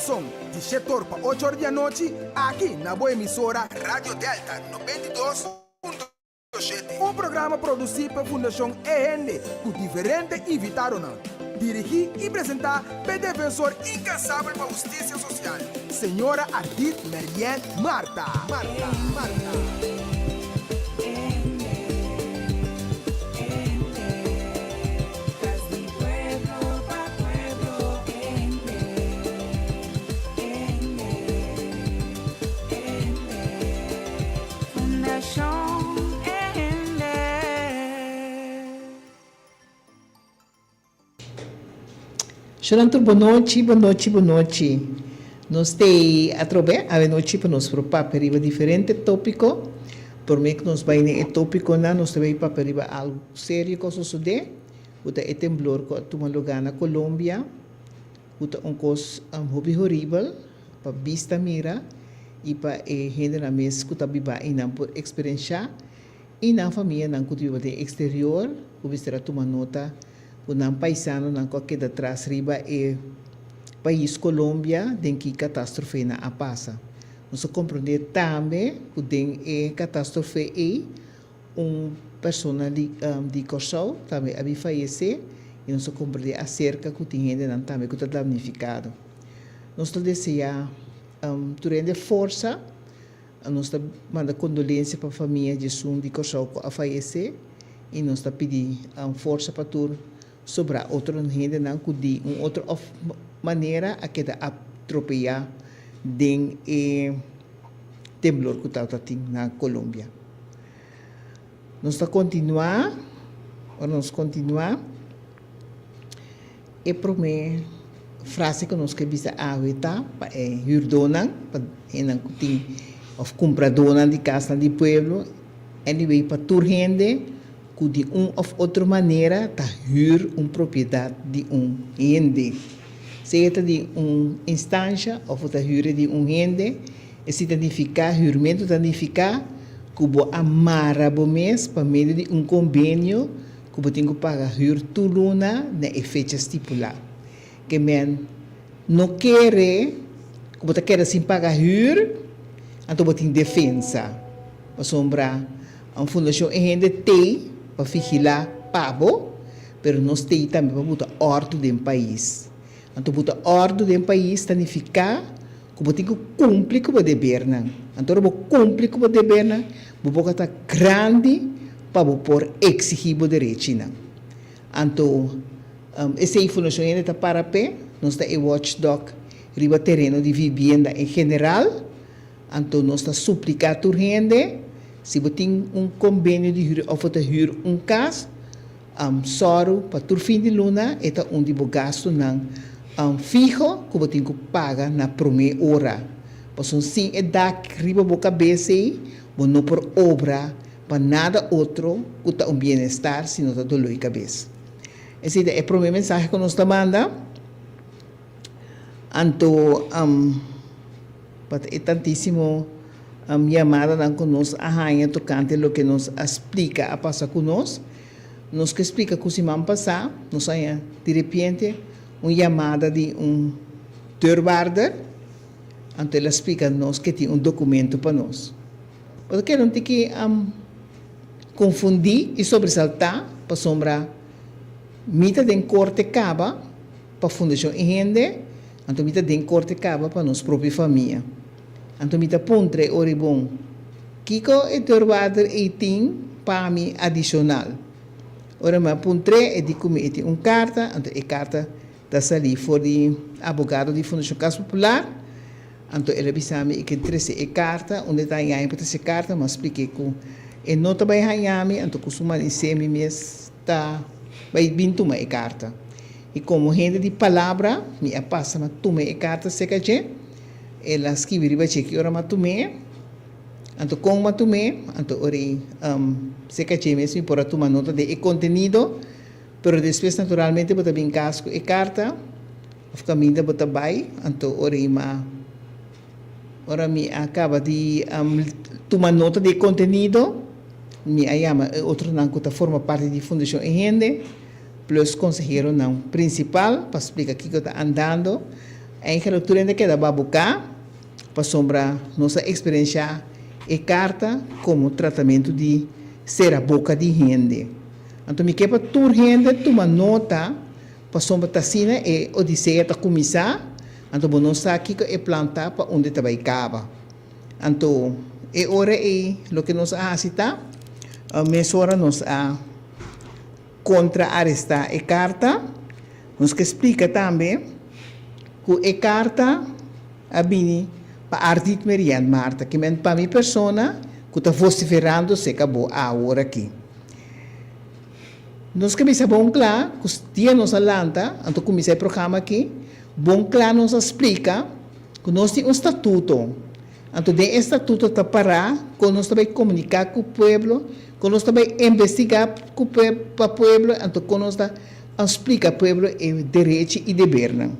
Djarason, di shetor pa ochor di anochi, aki na bo emisora Radio Delta 92.7. Un programa produsí pa Fundashon E Hende ku diferente invitadonan. Dirigí i presentá p'e defensor inkansabel pa hustisia sosial, señora Ardit Marianne Martha. Shonan tur bonochi, bonochi, bonochi. Nos t'ei atrobe awenochi pa nos por papia riba diferente tópiko. Promé ku nos bai den e tópikonan nos ta bai papia riba algu serio ku a sosodé, ku ta e temblor ku a tuma lugá na Colombia, ku ta un kos hopi horibel pa bista mira i pa e hendenan mes ku ta biba einan por eksperenshá i nan famianan ku ta biba den eksterior ku mester a tuma nota ku nan paisanonan ku a keda tras riba e pais Colombia den ki katastrofe nan a pasa. Nos a komprondé tambe ku den e katastrofe ei un persona di di Kòrsou tambe a bin fayesé i nos a komprondé aserka ku tin hendenan tambe ku ta damnifikado. Nos ta deseá tur hende forsa. Nos ta manda kondolensia pa famia di esun di Kòrsou ku a fayesé i nos ta pidi forsa pa tur sobrá otro hendenan ku di un otro òf manera a keda atropeyá den e temblor ku tabata tin na Colombia. Nos ta kontinuá, ora nos kontinuá e promé frase ku nos ke bisa awe ta pa e hürdónan, pa hendenan ku tin òf kumpradónan di kasnan di pueblo, anyway pa tur hende ku di un òf otro manera ta hür un propiedat di un hende. Sea ta di un instansha òf bo ta hür e di un hende, Esei ta nifiká, hürmentu ta nifiká ku bo a mara bo mes pa medio di un kombenio ku bo tin ku paga hür tur luna na e fecha stipulá. Ke men no kere ku bo ta keda sin paga hür, anto bo tin defensa. Pasobra un fundashon e hende t'ei pa vigilá pa bo, pero nos t'ei tambe pa buta òrdu den pais. Anto buta òrdu den pais ta nifiká ku bo tin ku kumpli ku bo debernan. Anto ora bo kumpli ku bo debernan, bo boka ta grandi pa bo por eksigí bo derechinan. Anto, esei Fundashon Hende ta para p'e, nos ta e watchdog riba tereno di vivienda en general. Anto nos ta supliká tur hende, si bo tin un kombenio di hür òf bo ta hür un kas, Sòru pa tur fin di luna e ta un di bo gastunan fiho ku bo tin ku paga na promé ora. Pasobra sin e dak riba bo kabes ei, bo no por obra pa nada otro ku ta un bienestar sino ta doló di kabes. Esei ta e promé mensahe ku nos ta manda. Anto pa e tantísimo yamadanan ku nos a haña tokante loke nos a splika a pasa ku nos. Nos ke splika ku siman pasá nos haña di repente un yamada di un deurwaarder, anto el a splika nos ke tin un dokumento pa nos. Bo ta keda un tiki konfundí i sobresaltá pasobra mi ta den korte kaba pa Fundashon E Hende, anto mi ta den korte kaba pa nos propio famia. Anto mi ta puntra e oribon, Kiko e deurwaarder ei tin pa mi adishonal? Ora mi a puntr'é, e di ku mi e tin un karta, anto e karta ta salí for di abogado di Fundashon Kas Popular. Anto el a bisa mi e ke trese e karta, unda e ta haña mi pa trese e karta, mi a splik'é ku e no ta bai haña mi, anto ku su manisé mi mes ta bai bin tuma e karta. I komo hende di palabra, mi a pasa mi a tuma e karta serka dje. El a skibi riba dje ki ora mi a tum'é. Anto kon mi a tum'é, anto ora ei serka dje mes mi por a tuma nota den e kontenido, pero despues naturalmente bo ta bin kas ku e karta òf kaminda bo ta bai, anto ora ei mi a ora mi a kaba di tuma nota di e kontenido, mi a yama e otronan ku ta forma parti di Fundashon E Hende plus konseheronan prinsipal pa splika kiko ta andando. Eigenlijk tur hende a keda babuká pasobra nos a eksperenshá e karta komo tratamentu di sera boka di hende. Anto mi ke pa tur hende tuma nota pasobra ta asina e odisea ta kuminsá, anto bo no sa kiko e plan ta pa unda e ta bai kaba. Anto e ora ei loke nos a hasi ta, mesora nos a kontra-arestá e karta. Nos ke splika tambe ku e karta a bini pa Ardit Merian Martha, ke men pa mi persona ku ta vosiferando seka bo awor aki. Nos ke bisa bon kla ku dia nos a lanta, anto kuminsá e programa aki, bon kla nos a splika ku nos tin un statuto. Anto den e statuto ta pará kon nos ta bai komuniká ku pueblo, kon nos ta bai investigá ku pa pueblo, anto kon nos ta splika pueblo e derechi i debernan.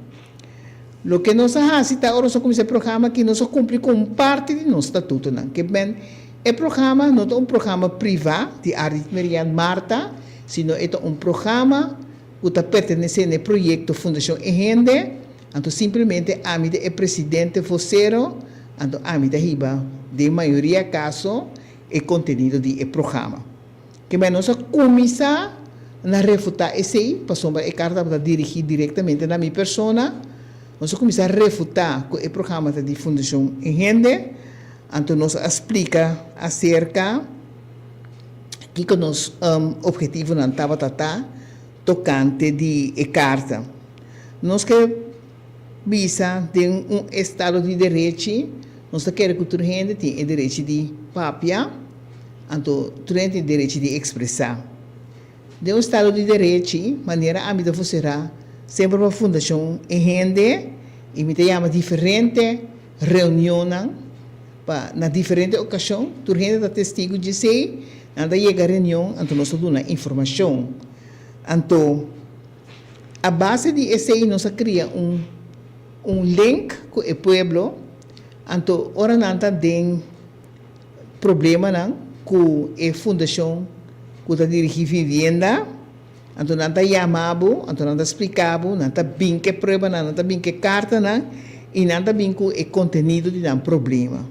Loke nos a hasi ta ora nos a kuminsá e programa aki nos a kumpli ku un parti di nos statutonan. Ke men e programa no ta un programa privá di Ardit Merian Martha, sino e ta un programa ku ta pertenesé na e proyekto Fundashon E Hende. Anto simplemente ami ta e presidente vocero, anto ami ta hiba den mayoria caso e contenido di e programa. Kemey nos a cuminsa na refuta esey, pasobra e carta tabata dirigi directamente na mi persona, nos a cuminsa refuta cu e programa ta di Fundacion E Hende, anto nos a splica acerca kico nos obhetivonan tabata ta tocante di e carta. Nos ke bisa den un estado di derechi, nos ta kere ku tur hende tin e derechi di papia, anto tur hende tin derechi di ekspresá. Den un estado di derechi, manera ami ta fuserá semper pa fundashon e hende i mi ta yama diferente reunionnan pa na diferente okashon, tur hende ta testigu di esei, nan ta yega reunion anto nos ta duna informashon. Anto. A base di esei nos a kria un un link ku e pueblo, anto ora nan ta den problemanan ku e fundashon ku ta dirigí vivienda, anto nan ta yama bo, anto nan ta splika bo, nan ta bin ku e pruebanan, nan ta bin ku e kartanan i nan ta bin ku e kontenido di nan problema.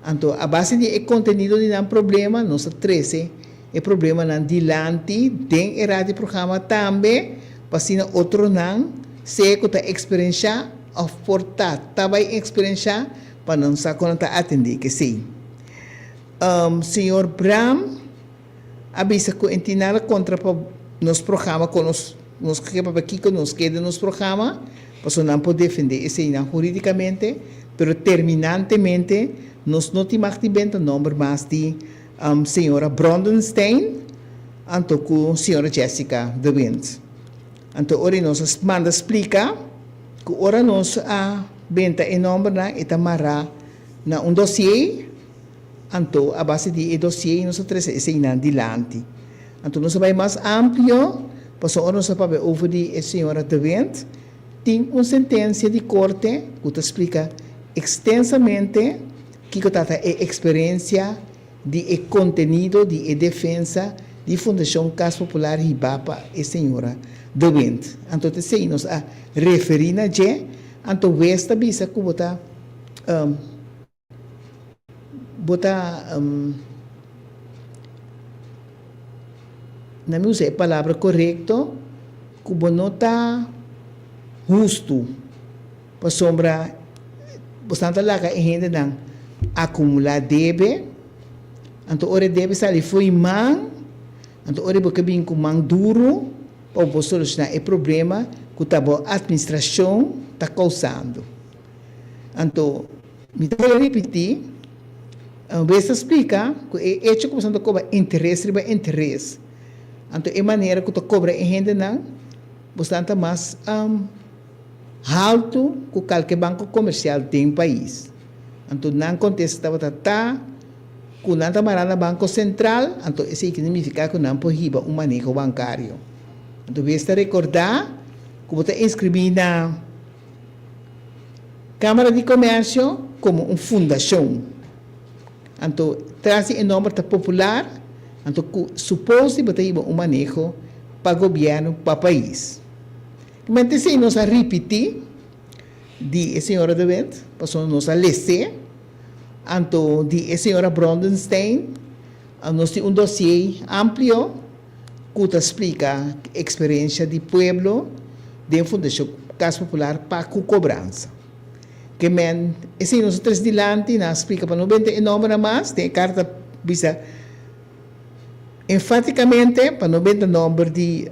Anto a base di e kontenido di nan problema nos ta trese E problemanan dilanti den e radioprograma tambe pa asina otronan sea ku ta eksperenshá òf por ta ta bai eksperenshá pa nan sa kon nan ta atendé kesei. Señor Bram a bisa ku e tin nada kontra pa nos programa kon nos nos ke papia kiko nos ke den nos programa pasobra nan por defendé eseinan hurídikamente pero terminantemente nos no tin mag di benta nòmber mas di Señora Brondenstein anto ku señora Jessica de Wind. Anto ora nos a manda splika ku ora nos a benta e nòmbernan e ta mará na un dosié, anto a base di e dosié nos a trese eseinan dilanti. Anto nos a bai mas amplio pasobra ora nos a papia over di e señora de Wind tin un sentensia di korte ku ta splika ekstensamente Kiko ta ta e eksperensia di e kontenido di e defensa di Fundashon Kas Popular hibá pa e señora De Wind? Anto ta esei nos a referí na dje, anto wes ta bisa ku bo ta bo ta na mi usa e palabra korekto ku bo no ta hustu. Pasobra bosan ta laga e hendenan akumulá debe, anto ora e debe sali fo'i man, anto ora bo ke bin ku man duru pa bo por solushoná e problema ku ta bo atministrashon ta kousando. Anto mi ta bai ripití, un bes ta splika ku e echo ku bosan ta kobra interes riba interes, anto e manera ku ta kobra e hendenan, bosan ta mas. Haltu ku kalke banko komersial den pais. Anto nan kontesta tabata ta ku nan ta mará na Banko Sentral, anto esei ke nifiká ku nan por hiba un maneho bankario. Anto bes ta rekordá ku bo ta inskribí na Kámara di Komersio komo un fundashon. Anto tras di e nòmber ta popular, anto ku supos di bo ta hiba un maneho pa gobièrnu pa pais. Mente si nos a ripití. di e señora De Windt, pasobra nos a les'é, anto di e señora Brondenstein, nos tin un dossier amplio ku ta splika eksperensia di pueblo den Fundashon Kas Popular pa ku kobransa. Ke men esei nos a trese dilanti, nan a splika pa no benta e nòmbernan mas, den e karta bisa enfátikamente pa no benta nòmber di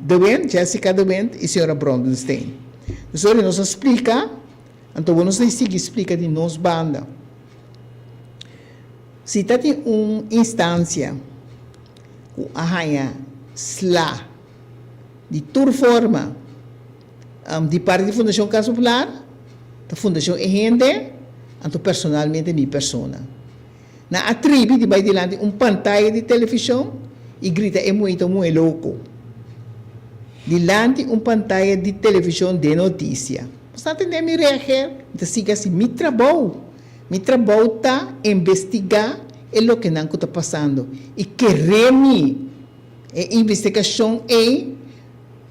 De Windt, Jessica De Windt i señora Brondenstein. Dus ora nos a splika, anto bo nos ta sigui splika di nos banda. Si ta tin un instansia ku a haña sla di tur forma di parti di Fundashon Kas Popular, ta Fundashon E Hende, anto personalmente mi persona. Nan a tribi di bai dilanti un pantaya di televishon i grita e muhé ta un muhé loko. Dilanti un pantaya di televishon den notisia. Bo sa tende mi reager? Mi ta sigui hasi mi trabou. Mi trabou ta investigá e lokenan ku ta pasando i kere mi e investigashon ei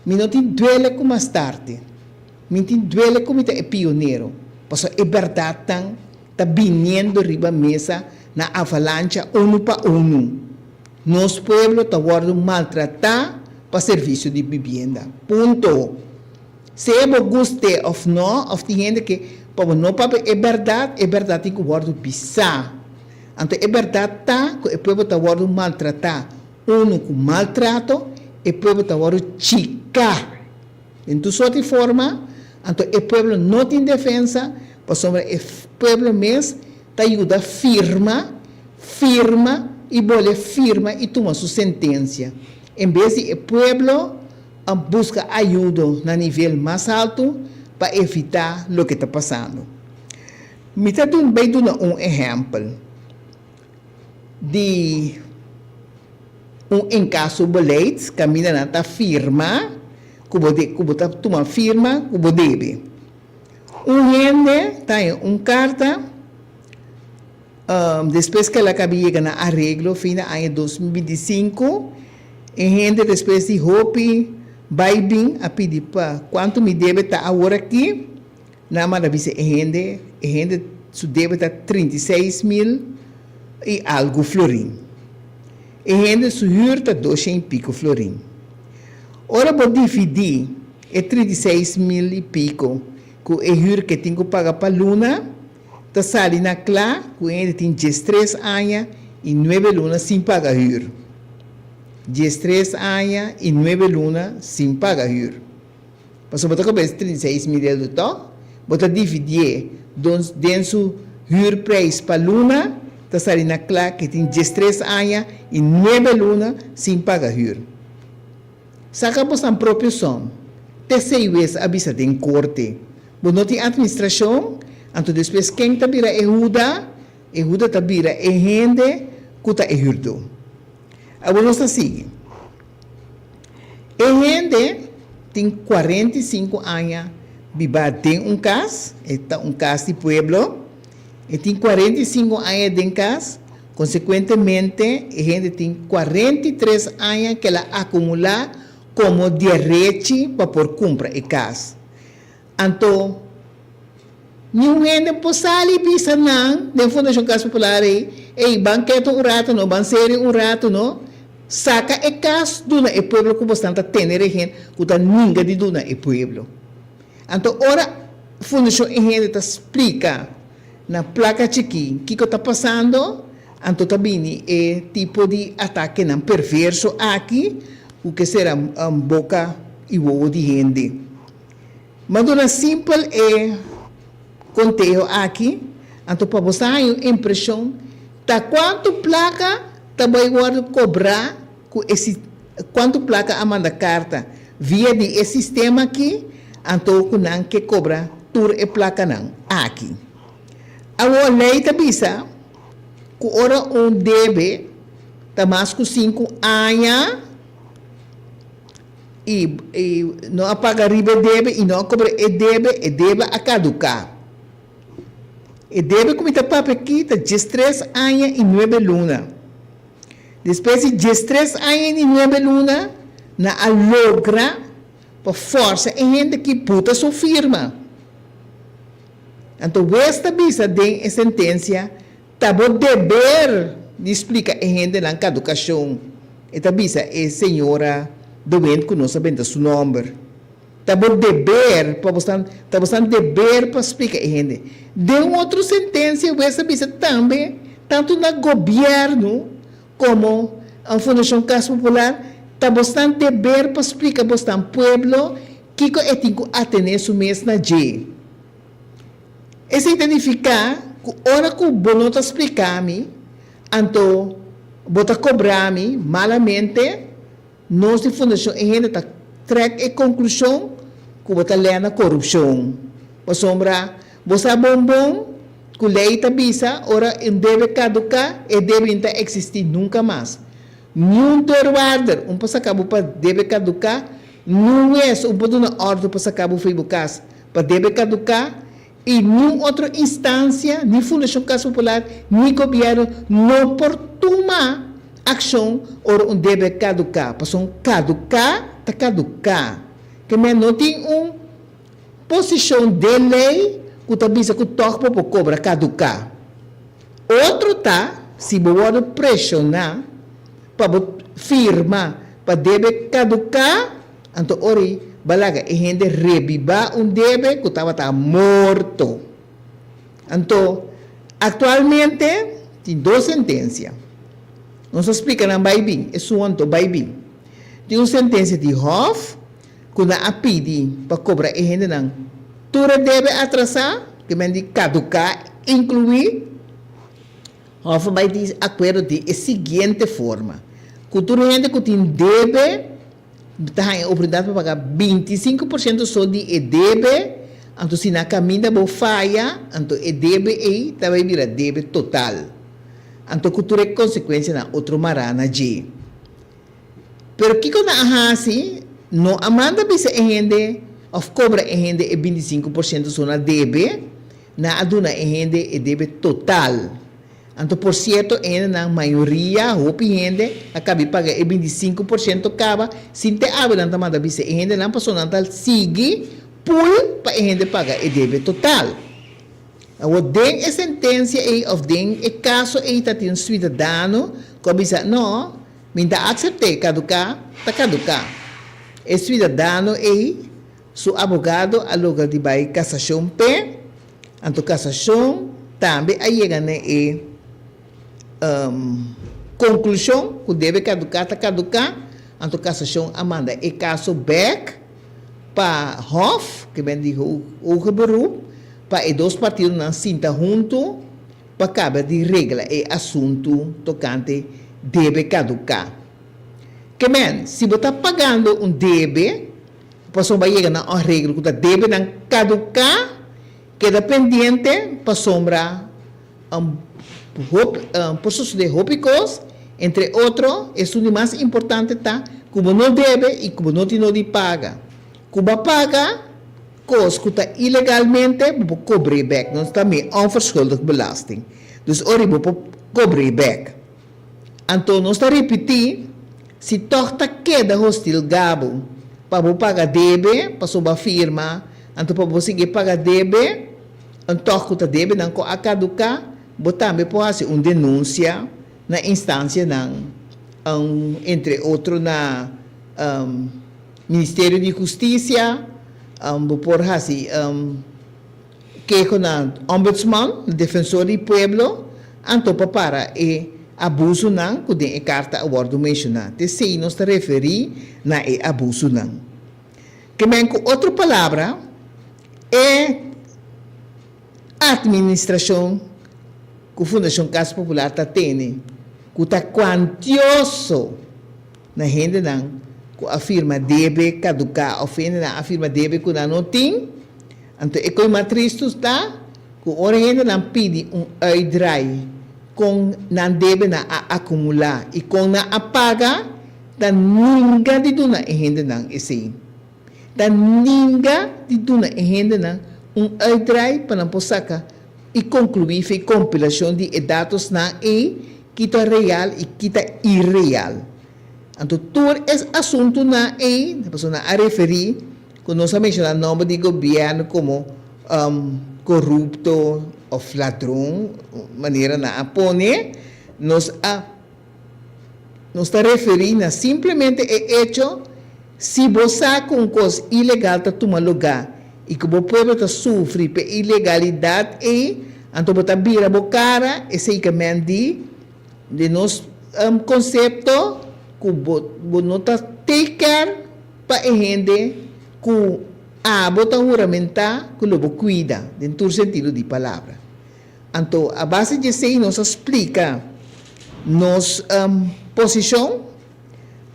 mi no tin duele ku mas tardi. Mi tin duele ku mi ta e pionero pasobra e bèrdatnan ta biniendo riba mesa na avalancha unu pa unu. Nos pueblo ta wòrdu maltratá pa servisio di bibienda. Punto. Sea bo gust'é òf no, òf tin hende ke pa bo no papia e bèrdat, e bèrdat tin ku wòrdu bisá. Anto e bèrdat ta ku e pueblo ta wòrdu maltratá. Unu ku maltrato, e pueblo ta wòrdu chiká. Den tur sort di forma, anto e pueblo no tin defensa, pasobra e pueblo mes ta yuda firma, firma i bole firma i tuma su sentensia. En bes di e pueblo a buska ayudo na nivel mas haltu pa evitá loke ta pasando. Mi ta bai duna un ehèmpel. Di un enkaso beleid kaminda nan ta firma ku bo de ku bo ta tuma firma ku bo debe. Un hende ta haña un karta despues ku el a kaba yega na areglo fin di aña 2025 e hende despues di hopi bai bin a pidi pa kuantu mi debe ta awor aki. Nan manda bisa e hende, e hende su debe ta 36 mil i algu florin. E hende su hür ta 200 i piko florin. Ora bo dividí e 36 mil i piko ku e hür ke tin ku paga pa luna, ta sali na kla ku e hende tin 13 aña i 9 luna sin paga hür. 13 aña i 9 luna sin paga hür. Pasobra bo ta kobra e 36 mil euro tòg, bo ta dividié den su hürprijs pa luna, ta sali na kla ku e tin 13 aña i 9 luna sin paga hür. Saka bosan propio som. T'esei wes a bisa den korte. Bo no tin atministrashon, anto despues ken ta bira e huda? E huda ta bira e hende ku ta e hürdó. Awor nos ta sigui. E hende tin 45 aña bibá den un kas, e ta un kas di pueblo, e tin 45 aña den kas, konsekuentemente e hende tin 43 aña ku el a akumulá komo derechi pa por kumpra e kas. Anto niun hende por sali bisa nan den Fundashon Kas Popular ei, ey ban ketu un ratu no, ban seri un ratu no, saka e kas duna e pueblo ku bosnan ta tene rehen ku ta ninga di duna e pueblo. Anto ora Fundashon e hende ta splika na plaka chikí kiko ta pasando, anto ta bini e tipo di atakenan perverso aki ku ke sera boka i wowo di hende. M'a duna simpel e konteho aki, anto pa bo sa haña un impreshon ta kuantu plaka ta bai wòrdu kobrá ku e kuantu plaka a manda karta via di e sistema aki, anto ku nan ke kobra tur e plakanan aki. Awor lei ta bisa ku ora un debe ta mas ku 5 aña, i no a paga riba e debe i no a kobra e debe, e debe a kaduká. E debe ku mi ta papia aki ta 13 aña i 9 luna. Despues di 13 aña i 9 luna, nan a logra pa fòrsa e hende aki buta su firma. Anto wes ta bisa den e sentensia, Ta bo deber di splika e hendenan kadukashon, e ta bisa e señora De Wind ku nos a benta su nòmber. Ta bo deber pa bo stan, ta bo stan deber pa splika e hende. Den un otro sentensia wes a bisa tambe, tantu na gobièrnu komo Fundashon Kas Popular, ta bo stan deber pa splika bo stan pueblo kiko e tin ku atené su mes na dje. Esei ta nifiká ku ora ku bo no ta splika mi, anto bo ta kobra mi malamente, nos di Fundashon E Hende ta trèk e konklushon ku bo ta lè na korupshon. Pasobra bo sa bon bon ku lei ta bisa ora un debe kaduká, e debe no ta eksistí nunka mas. Niun deurwaarder un por saka bo pa debe kaduká, niun wes un por duna òrdu pa saka bo fo'i bo kas pa debe kaduká i niun otro instansia, ni Fundashon Kas Popular, ni gobièrnu no por tuma akshon ora un debe kaduká, pasobra un kaduká ta kaduká. Ke men no tin un posishon den lei ku ta bisa ku tòg bo por kobra kaduká. Otro ta si bo wòrdu preshoná pa bo firma pa debe kaduká, anto ora ei bo a laga e hende rebibá un debe ku tabata morto. Anto, aktualmente tin dos sentensia. Nos a splika nan bai bin, esun anto bai bin. Tin un sentensia di hòf ku nan a pidi pa kobra e hendenan tur e debe atrasá, ke men di kaduká inkluí. Hòf a bai di akuerdo di e siguiente forma, ku tur hende ku tin debe ta haña oportunidat pa paga 25% so di e debe, anto si na kaminda bo faya, anto e debe ei ta bai bira debe total, anto ku tur e konsekuensianan otro mará na dje. Pero kiko nan a hasi? No a manda bisa e hende of kobra e hende e 25% so na debe, nan a duna e hende e debe total. Anto por sierto e hendenan, mayoria, hopi hende, a kabi paga e 25% kaba, sin te awe nan ta manda bisa e hendenan pasobra nan ta sigui pul pa e hende paga e debe total. Awor den e sentensia ei of den e kaso ei ta tin un suidadano ku a bisa, No, mi ta aksept'é, kaduká ta kaduká. E suidadano ei su abogado a logra di bai kasashon p'e, anto kasashon tambe a yega na e konklushon ku debe kaduká ta kaduká, anto kasashon a manda e kaso bèk pa Hof, ke men di Hoger Beroep, pa e dos partidonan sinta huntu pa kaba di regla e asuntu tokante debe kaduká. Ke men, si bo ta pagando un debe, pasobra bo a yega na un areglo ku ta debenan kaduká, keda pendiente pasobra por sosodé hopi kos, entre otro, esun di mas importante ta ku bo no debe i ku bo no tin no di paga. Ku bo a paga kos ku ta ilegalmente, bo por kobr'é bèk. Nos ta mi onverschuldigd belasting. Dus ora bo por kobr'é bèk. Anto nos ta ripití, si tòg ta keda hostilgá bo pa bo paga debe, pasobra bo a firma, anto pa bo sigui paga debe, Un tòg ku ta debe nan ku a kaduká, bo tambe por hasi un denunsia na instansianan, entre otro na Ministerio di Hustisia, bo por hasi keho na Ombudsman, Defensor di Pueblo, anto pa para e abusunan ku den e karta a wòrdu menshoná. T'esei nos ta referí na e abusunan. Ke men ku otro palabra, E atministrashon ku Fundashon Kas Popular ta tene ku ta kuantioso na hendenan ku a firma debe kaduká òf hendenan a firma debe ku nan no tin. Anto e koi mas tristu ta ku ora hendenan pidi un uitdraai kon nan debenan a akumulá i kon nan a paga ta ninga di duna e hendenan esei. Ta ninga di duna e hendenan un uitdraai pa nan por saka i konkluí fe kompilashon di e datosnan ei ki ta real i ki ta ireal. Anto tur e asuntunan ei, pasobra nan a referí ku nos a menshoná nòmber di gobièrnu komo. korupto òf ladron, manera nan a pone, nos a nos ta referí na simplemente e echo si bo sa ku un kos ilegal ta tuma lugá i ku bo pueblo ta sufri p'e ilegalidat ei, anto bo ta bira bo kara, esei ke men di den nos konsepto ku bo bo no ta take care pa e hende ku abo ta huramentá ku lo bo kuida den tur sentido di palabra. Anto a base di esei nos a splika nos posishon.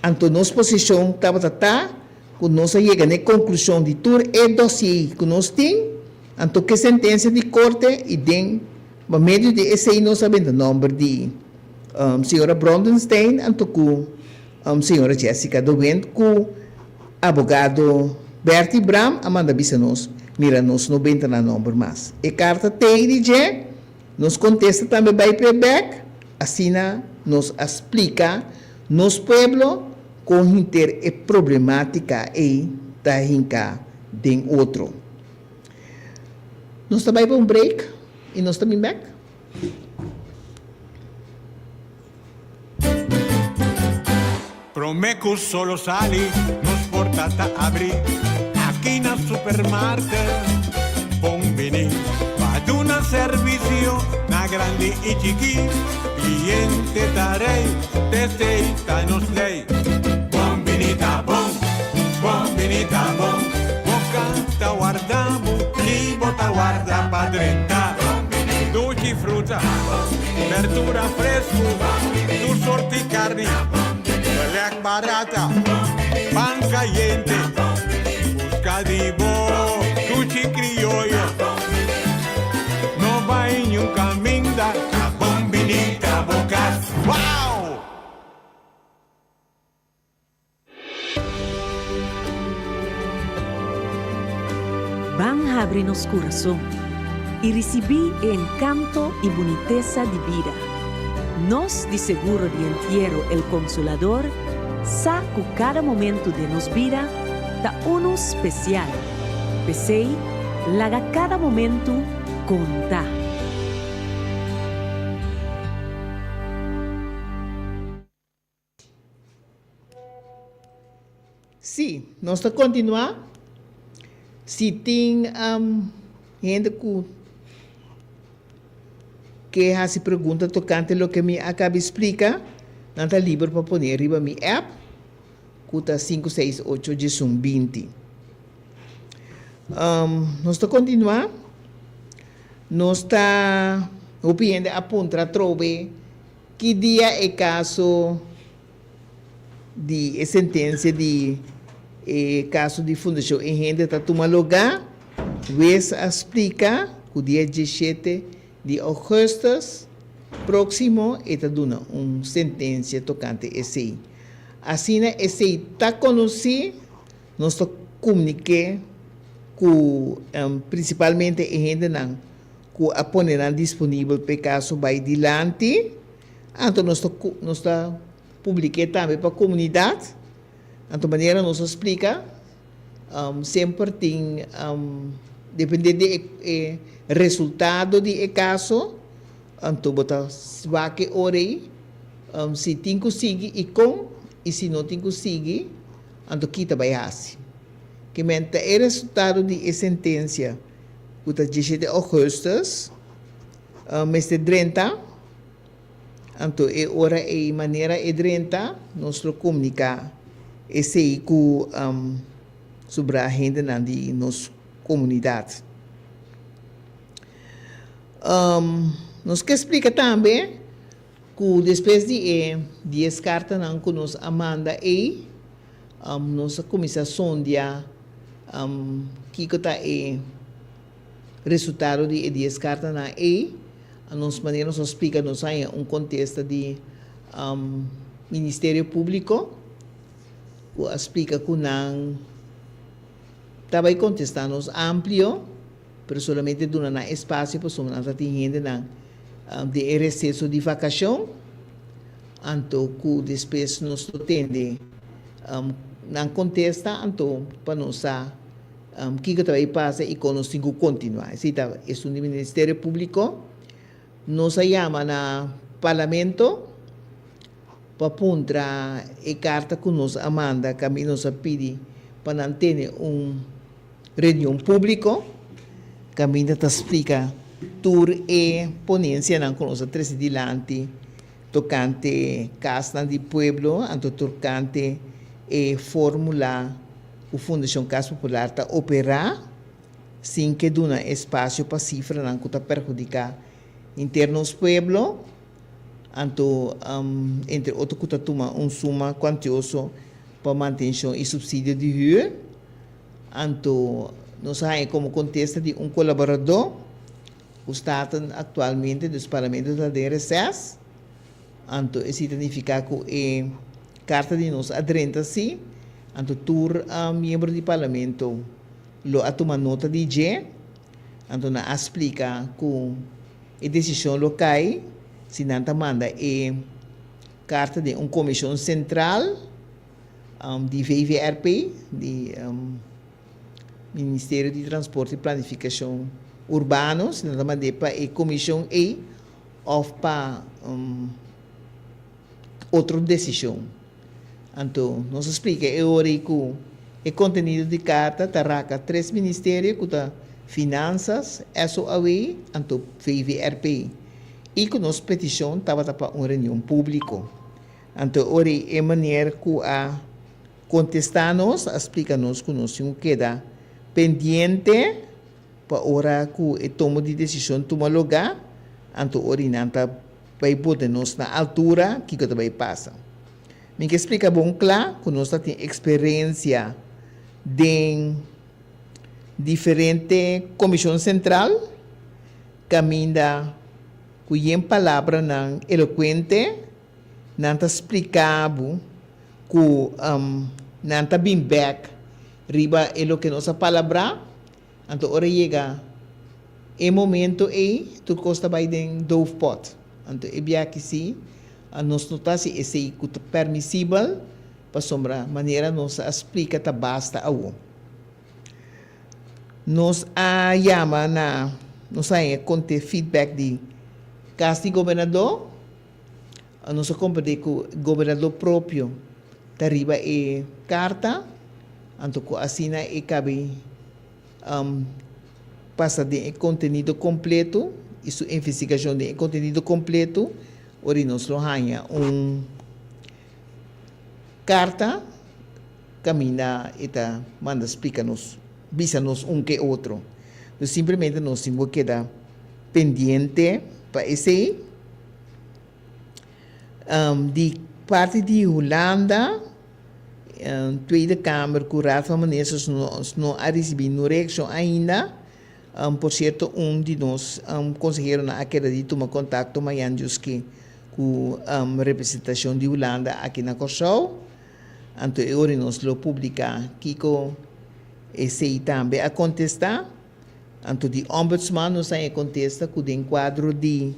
Anto nos posishon tabata ta ku nos a yega na e konklushon di tur e dosié ku nos tin, anto ku e sentensia di korte i den pa medio di esei nos a benta nòmber di señora Brondenstein anto ku señora Jessica de Windt ku abogado Bertie Braam a manda bisa nos, mira nos no benta nan nòmber mas. E karta t'ei di dje, nos kontesta tambe bai p'e bèk, asina nos a splika nos pueblo kon hinter e problemátika ei ta hinká den otro. Nos ta bai pa un break i nos ta bin bèk. Prome cu solo sali, nos porta ta abri aki na Supermarket. Bon bini pa duna servicio na grandi y chiki. Cliente ta rey, t'esey ta nos ley. Bon bini ta bon, bon bini ta bon. Boca ta warda bo, ni bo ta warda pa drenta. Dushi fruta, berdura fresku, tur sorti karni, belèk barata, pan kayente, buska di bo dushi krioyo. No bai niun kaminda, ta bon bini ta bo kas. Wow! Ban habri nos kurason i risibí e enkanto i bunitesa di bida. Nos di Seguro di Entiero El Consolador sa ku kada momentu den nos bida ta unu spesial. P'esei, laga kada momentu konta! Sí, nos ta kontinuá. Si tin hende ku ke hasi pregunta tokante loke mi a kaba di splika, nan ta liber pa pone riba mi app ku ta sinku seis ocho diesun binti. Nos ta kontinuá. Nos ta hopi hende a puntra atrobe. Ki dia e kaso di e sentensia di e kaso di Fundashon E Hende ta tuma lugá? Wes a splika ku dia diesshete di ougùstùs próksimo e ta duna un sentensia tokante esei. Asina esei ta konosí, nos ta komuniké ku prinsipalmente e hendenan ku a pone nan disponibel p'e kaso bai dilanti, anto nos ta nos ta publik'é tambe pa komunidat. Anto manera nos a splika, semper tin depende di e e resultado di e kaso, anto bo ta wak e ora ei si tin ku sigui i kon, i si no tin ku sigui, anto ki ta bai hasi. Ke men ta e resultado di e sentensia. Ku ta diesshete ougùstùs mester drenta, anto e ora ei manera e drenta nos lo komuniká esei ku sobra hendenan di nos komunidat. Nos ke splika tambe ku despues di e dies kartanan ku nos a manda ei, Nos a kuminsá sondia kiko ta e resultado di e dies kartanan ei. Nos manera nos a splika nos a haña un kontesta di Ministerio Públiko ku a splika ku nan ta bai kontestá nos amplio pero solamente duna nan espasio pasobra nan ta tin hendenan den e reseso di vakashon. Anto ku despues nos lo tende nan kontesta anto pa nos sa Kiko ta bai pasa i kon nos tin ku kontinuá. Esei ta esun di Ministerio Públiko. Nos a yama na Parlamento pa puntra e karta ku nos a manda kaminda nos a pidi pa nan tene un reunion públiko kaminda ta splika tur e ponensianan ku nos a trese dilanti tokante kasnan di pueblo anto tokante e fórmula ku Fundashon Kas Popular ta operá sin ke duna espasio pa sifranan ku ta perhudiká henter nos pueblo, anto entre otro ku ta tuma un suma kuantioso pa mantenshon i supsidio di hür. Anto nos a haña komo kontesta di un kolaboradó ku Staten aktualmente, dus Parlamento ta den reses, anto esei ta nifiká ku e karta di nos a drenta si, anto tur miembro di Parlamento lo a tuma nota di dje, anto nan a splika ku e desishon lo kai si nan ta manda e karta den un komishon sentral di VVRP, di Ministerio di Transporte i Planifikashon Urbano, si nan ta mand'é pa e komishon ei òf pa otro desishon. Anto nos a splika e ora ei ku e kontenido di karta ta raka tres ministerio ku ta Finansas, SOAW anto VVRP i ku nos petishon tabata pa un reunion públiko. Anto e ora ei e meneer ku a Kontestá nos, a splika nos ku nos tin ku keda pendiente pa ora ku e tomo di desishon tuma lugá, anto ora i nan ta bai pone nos na altura kiko ta bai pasa. Mi ke splika bon kla ku nos ta tin eksperensia den diferente komishon sentral kaminda ku yen palabranan elokuente nan ta splika bo ku nan ta bin bek riba e loke nos a palabrá, anto ora yega e momento ei tur kos ta bai den doofpot. Anto e biaha si nos no ta hasi esei ku ta permisibel pasobra manera nos a splika ta basta awo. Nos a yama na nos a haña konte feedback di kas di gobernadó. Nos a komprendé ku gobernador propio ta riba e karta, anto ku asina e kabe pasa den e kontenido kompleto i su investigashon den e kontenido kompleto, ora nos lo haña un karta kaminda e ta manda splika nos, bisa nos un ke otro. Dus simplemente nos tin ku keda pendiente pa esei. Di parti di Hulanda, Tweede Kamer ku Raad van Ministers nos no a risibí no reakshon ainda. Por sierto un di nos konseheronan a keda di tuma kontakto mañan djuski ku representashon di Hulanda aki na Kòrsou. Anto e ora nos lo publiká kiko esei tambe a kontestá. Anto di Ombudsman nos a e kontesta ku den kuadro di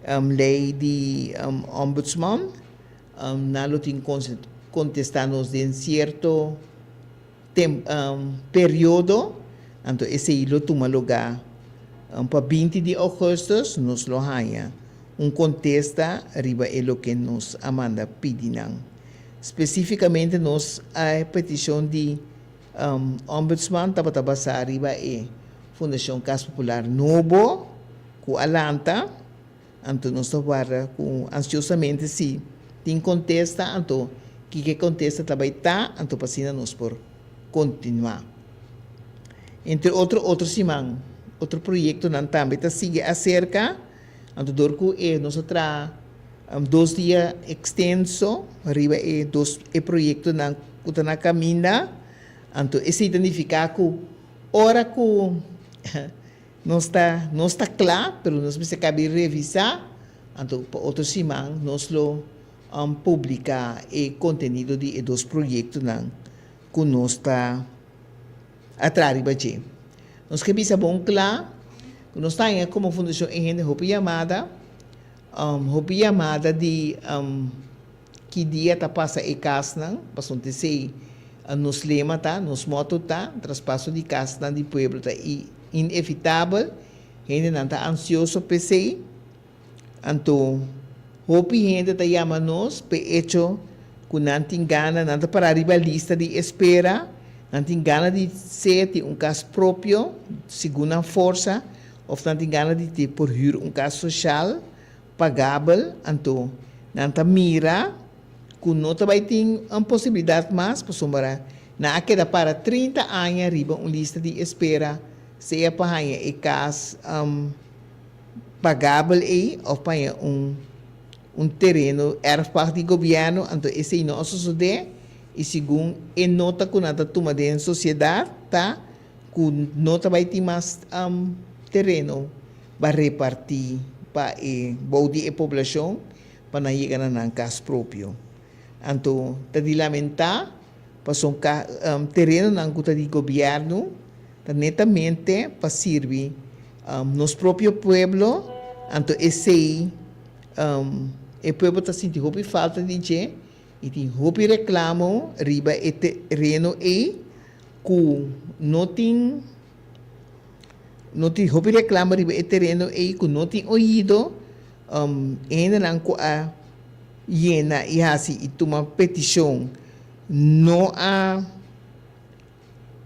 lei di Ombudsman nan lo tin kontesta nos den sierto periodo, anto esei lo tuma lugá pa 20 di ougùstùs nos lo haña un kontesta riba e loke nos a manda pidi nan. Spesífikamente nos a petishon di Ombudsman tabata basá riba e Fundashon Kas Popular nobo ku a lanta, anto nos ta warda ku ansiosamente si tin kontesta, anto kiko e kontesta ta bai ta, anto pa asina nos por kontinuá. Entre otro otro siman otro proyektonan tambe ta sigui aserka, anto dor ku e nos a traha Dos dia ekstenso riba e dos e proyektonan ku ta na kaminda. Anto esei ta nifiká ku ora ku nos ta nos ta kla, pero nos mester kabi revisá, anto pa otro siman nos lo publiká e kontenido di e dos proyektonan ku nos ta a traha riba dje. Nos ke bisa bon kla ku nos ta haña komo Fundashon E Hende hopi yamada. Hopi yamada di ki dia ta pasa e kasnan, pasobra t'esei Nos lema ta, nos motto ta, Traspaso di kasnan di pueblo ta inevitabel, hendenan ta ansioso p'esei. Anto hopi hende ta yama nos p'e echo ku nan tin gana, nan ta pará riba lista di espera, nan tin gana di sea tin un kas propio segun nan forsa òf nan tin gana di te por hür un kas soshal pagabel. Anto nan ta mira ku no ta bai tin un posibilidat mas pasobra nan a keda para 30 aña riba un lista di espera sea pa haña e kas pagabel ei of pa haña un un tereno erfpacht di gobièrnu, anto esei no a sosodé i segun e nota ku nan ta tuma den sosiedat ta ku no ta bai tin mas tereno pa repartí pa e bou di e poblashon pa nan yega na nan kas propio. Anto ta di lamentá pasobra terenonan ku ta di gobièrnu ta netamente pa sirbi Nos propio pueblo, anto esey e pueblo ta sinti hopi falta di dje y tin hopi reclamo riba e tereno ey cu no tin no tin hopi reclamo riba e tereno ey cu no tin oido hendenan cu a yena y haci y tuma peticion no a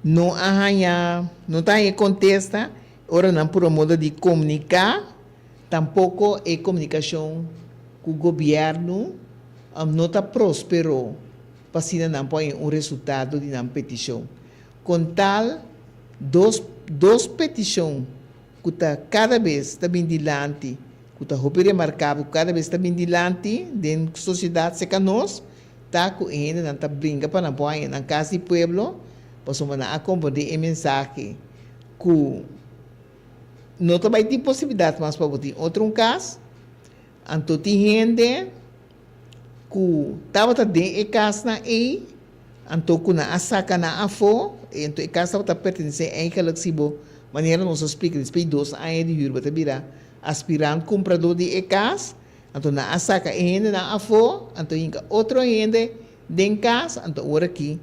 No a haña, no ta haña e kontesta ora nan purba modo di komuniká, tampoko e komunikashon ku gobièrnu no ta próspero pa asina nan por haña un resultado di nan petishon. Kon tal dos dos petishon ku ta kada bes ta bin dilanti, ku ta hopi remarkabel ku kada bes ta bin dilanti den sosiedat serka nos, Ta ku e hendenan ta bringa pa nan por haña nan kas di pueblo, pasobra nan a komprendé e mensahe ku no ta bai tin posibilidat mas pa bo tin otro un kas. Anto tin hende ku tabata den e kasnan ei, anto ku nan a saka nan afó, anto e kas tabata pertenesé eigenlik si bo, manera nos a splika despues di dos aña di hür bo ta bira aspirant kumpradó di e kas. Anto nan a saka e hendenan afó, anto hinka otro hende den kas, anto ora aki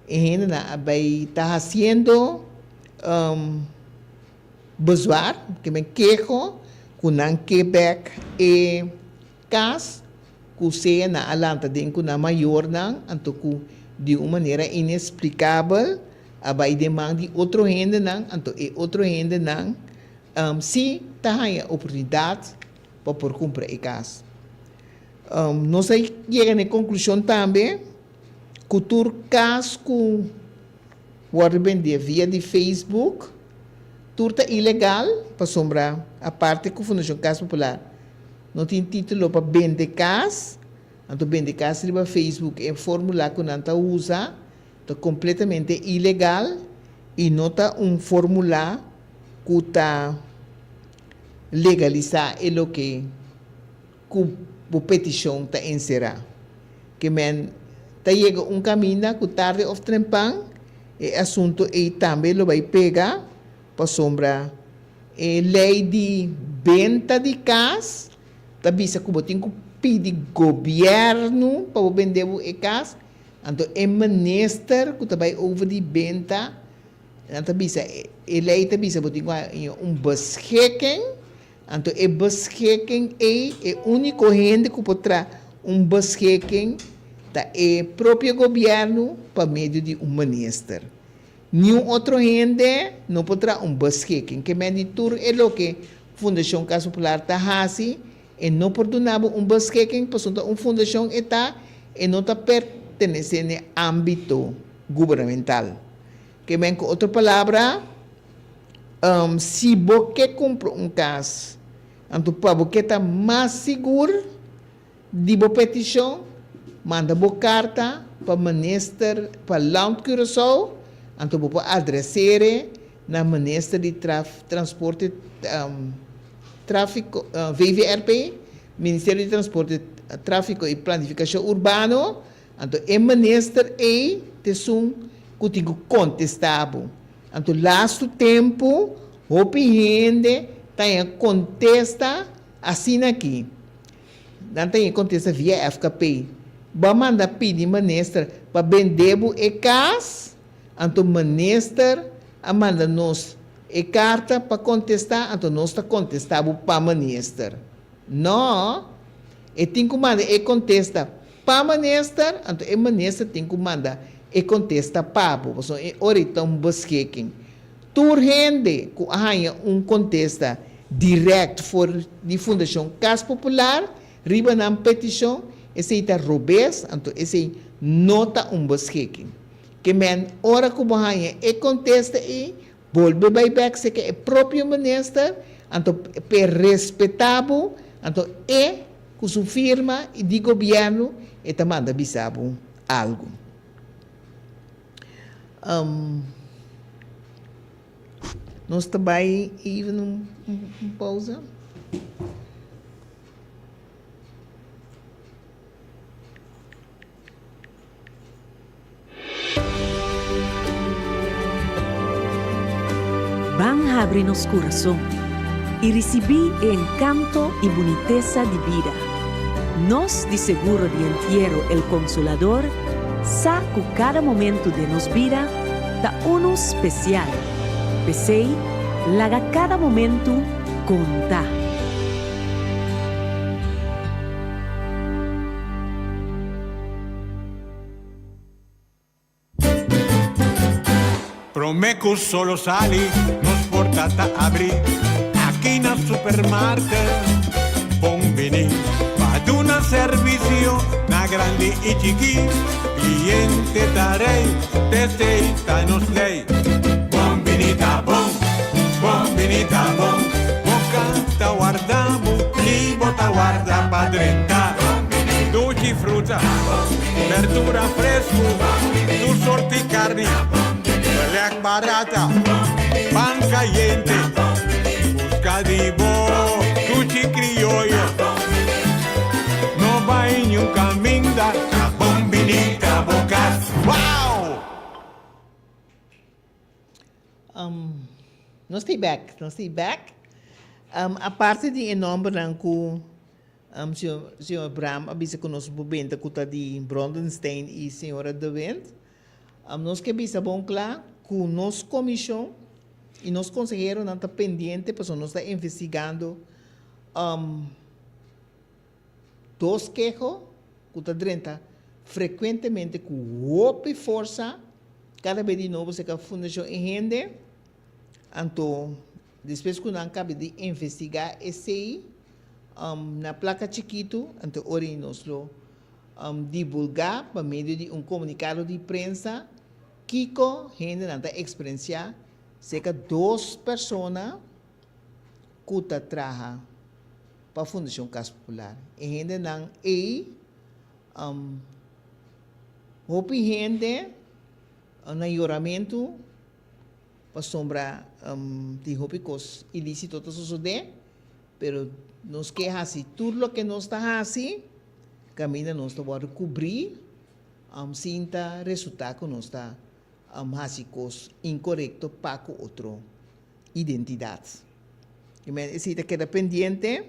e hendenan a bai ta hasiendo bezwaar, ke men keho ku nan ke bek e kas ku sea nan a lanta den ku nan mayornan, anto ku di un manera inesplikabel a bai den man di otro hendenan, anto e otro hendenan si ta haña oportunidat pa por kumpra e kas. Nos a yega na e konklushon tambe ku tur kas ku wòrdu bendé via di Facebook tur ta ilegal pasobra aparte ku Fundashon Kas Popular no tin título pa bende kas, anto bende kas riba Facebook e fórmula ku nan ta usa ta kompletamente ilegal i no ta un fórmula ku ta legalisá e loke ku bo petishon ta enserá. Ke men ta yega un kaminda ku tarde òf trempan e asuntu ei tambe lo bai pega pasobra e lei di benta di kas ta bisa ku bo tin ku pidi gobièrnu pa bo bende bo e kas, anto e minister ku ta bai over di benta Nan ta bisa, e lei ta bisa bo tin ku haña un beschikking, anto e beschikking ei e úniko hende ku por traha un beschikking ta e propio gobièrnu pa medio di un minister. Niun otro hende no por traha un beschikking. Ke men di tur e loke Fundashon Kas Popular ta hasi, e no por duna bo un beschikking pasobra ta un fundashon e ta, e no ta pertenesé n'e ámbito gubernamental. Ke men ku otro palabra, si bo ke kumpra un kas, anto pa bo ke ta mas sigur di bo petishon, manda bo karta pa Minister pa Land Curaçao, anto bo por adresere na Minister di Transporte, Tráfiko, VVRP, Ministerio di Transporte, Tráfiko i Planifikashon Urbano. Anto e minister ei ta esun ku tin ku kontestá bo. Anto lastu tempu hopi hende ta haña kontesta asina aki. Nan ta haña kontesta via FKP. Bo a manda pidi minister. pa bende bo e kas, anto minister a manda nos e karta pa kontestá, anto nos ta kontestá bo pa minister. No, e tin ku manda e kontesta pa minister, anto e minister tin ku manda e kontesta pa bo, pasobra e ora ei ta un beschikking. Tur hende ku a haña un kontesta dirèkt for di Fundashon Kas Popular riba nan petishon, esei ta robes, anto esei no ta un beschikking. Ke men ora ku bo haña e kontesta ei, bolbe bai bèk serka e propio minister, anto p'e respetá bo, anto e ku su firma i di gobièrnu e ta manda bisa bo algu. Nos ta bai even un pausa. Ban habri nos kurason i risibí e enkanto i bunitesa di bida. Nos di Seguro di Entiero El Consolador sa ku kada momentu den nos bida ta unu spesial. P'esei, laga kada momentu konta! Prome cu solo sali, nos porta ta abri aki na Supermarket. Bon bini pa duna servicio na grandi y chiki. Cliente ta rey, t'esey ta nos ley. Bon bini ta bon, bon bini ta bon. Boca ta warda bo y bo ta warda pa drenta. Duchi fruta, berdura fresco, tur sorti carni, beleg barata, pan cayente. Busca di bo duchi crioyo. No bay niun caminda, ta bon bini ta bo cas. Wow! Nos ta bek, nos ta bek. Aparte di e nombernan cu Señor Bram a bisa cu nos por benta cu ta di Brondenstein y señora De Wind, nos ke bisa bon cla cu nos comision y nos conseheronan ta pendiente pasobra nos ta investigando dos keho cu ta drenta frecuentemente cu hopi forsa cada bes di nobo cerca Fundacion E Hende, anto despues cu nan caba di investiga esey na placa chikito, anto ora y nos lo divulga pa medio di un comunicado di prensa kico hendenan ta experiencia cerca dos persona cu ta traha pa Fundacion Cas Popular. E hendenan ey, hopi hende na yoramentu pasobra tin hopi cos ilicito ta sosode, pero nos ke haci tur loke nos ta haci caminda nos ta wordo cubri sin ta resulta cu nos ta haci cos incorecto pa cu otro identidad. I men esei ta keda pendiente.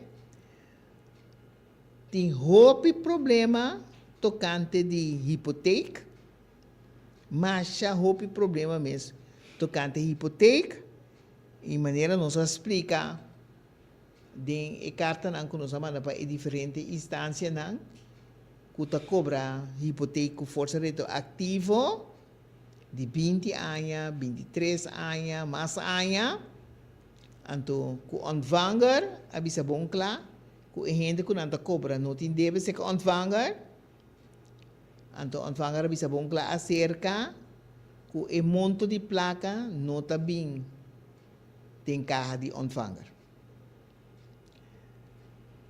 Tin hopi problema tokante di hipotek, masha hopi problema mes tokante hipotek, i manera nos a splika den e kartanan ku nos a manda pa e diferente instansianan ku ta kobra hipotek ku forsa retroaktivo di 20 aña, 23 aña, mas aña. Anto ku ontvanger a bisa bon kla ku e hende ku nan ta kobra no tin debe seka ontvanger. Anto ontvanger a bisa bon kla aserka ku e monto di plaka no ta bin den kaha di ontvanger.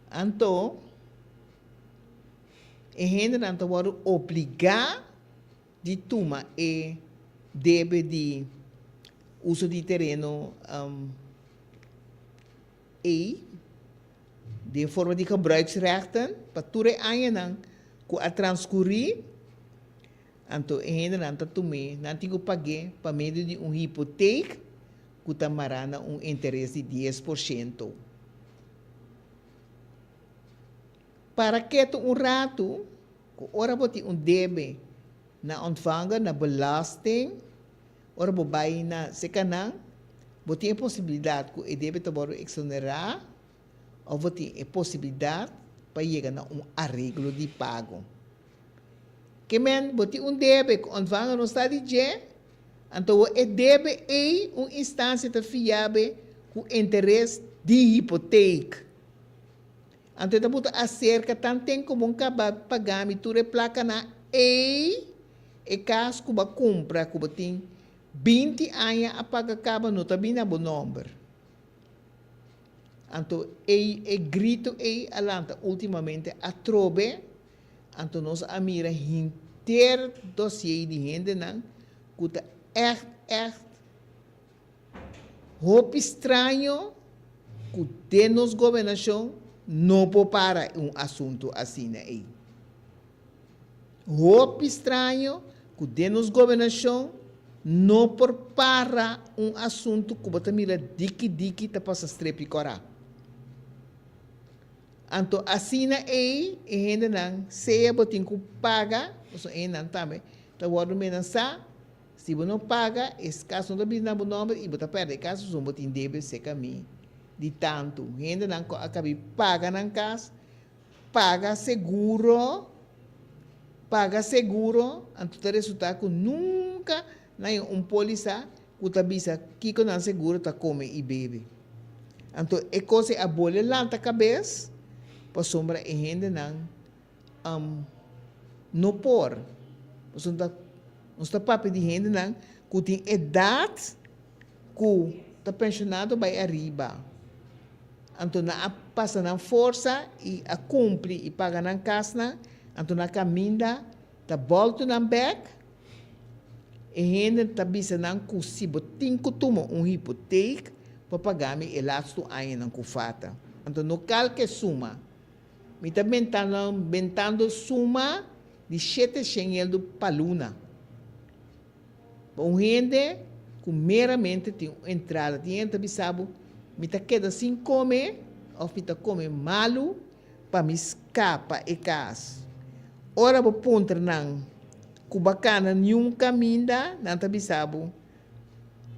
Anto e hendenan ta wòrdu obligá di tuma e debe di uso di tereno ei den forma di gebruiksrechten pa tur e añanan ku a transkurí, anto e hendenan ta tum'é, nan tin ku pag'é pa medio di un hipoteek ku ta mará na un interes di 10%. Para ketu un ratu. Ku ora bo tin un debe Na ontvanger, na belasting, ora bo bai na seka nan, bo tin e posibilidat ku e debe ta wòrdu eksonerá òf bo tin e posibilidat pa yega na un areglo di pago. Ke men bo tin un debe ku ontvanger no sa di dje, anto bo e debe ei un instansia ta fia be ku interes di hipoteek. Anto e ta buta aserka tanten ku bo kaba paga mi tur e plakanan ei, e kas ku bo a kumpra ku bo tin 20 aña a paga kaba no ta bini na bo nòmber. Anto ei e grito ei a lanta ultimamente atrobe, anto nos a mira henter dossier di hendenan ku ta ègt ègt Hopi straño cu den nos gobernacion no por para un asunto asina ey. Hopi straño cu den nos gobernacion no por para un asunto cu bo ta mira diki diki ta pasa strepi cora. Anto asina ey e hendenan sea bo tin cu paga, pasobra e hendenan tambe ta wordo menasa. Si bo no paga, e kas no ta bini na bo nòmber i bo ta pèrdè e kas pasobra bo tin debe serka mi. Di tantu, hendenan ku a kabi paga nan kas, paga seguro, paga seguro, anto ta resultá ku nunka nan haña un pólisa ku ta bisa kiko nan seguro ta kome i bebe. Anto e kos ei a bole lanta kabes pasobra e hendenan No por. Pasobra nos ta papia di hendenan ku tin edat ku ta penshonado bai ariba. Anto nan a pasa nan forsa i a kumpli i paga nan kasnan, anto nan kaminda ta bòltu nan bèk. E hende ta bisa nan ku si bo tin ku tuma un hipotek pa paga mi e laatste añanan ku fata. Anto no kalke suma. Mi ta bentando bentando suma di 700 eldo pa luna. Pa un hende ku meramente tin un entrada, tin hende ta bisa bo, mi ta keda sin kome òf mi ta kome malu pa mi skapa e kas. Ora bo puntra nan ku bo a kana niun kaminda, nan ta bisa bo,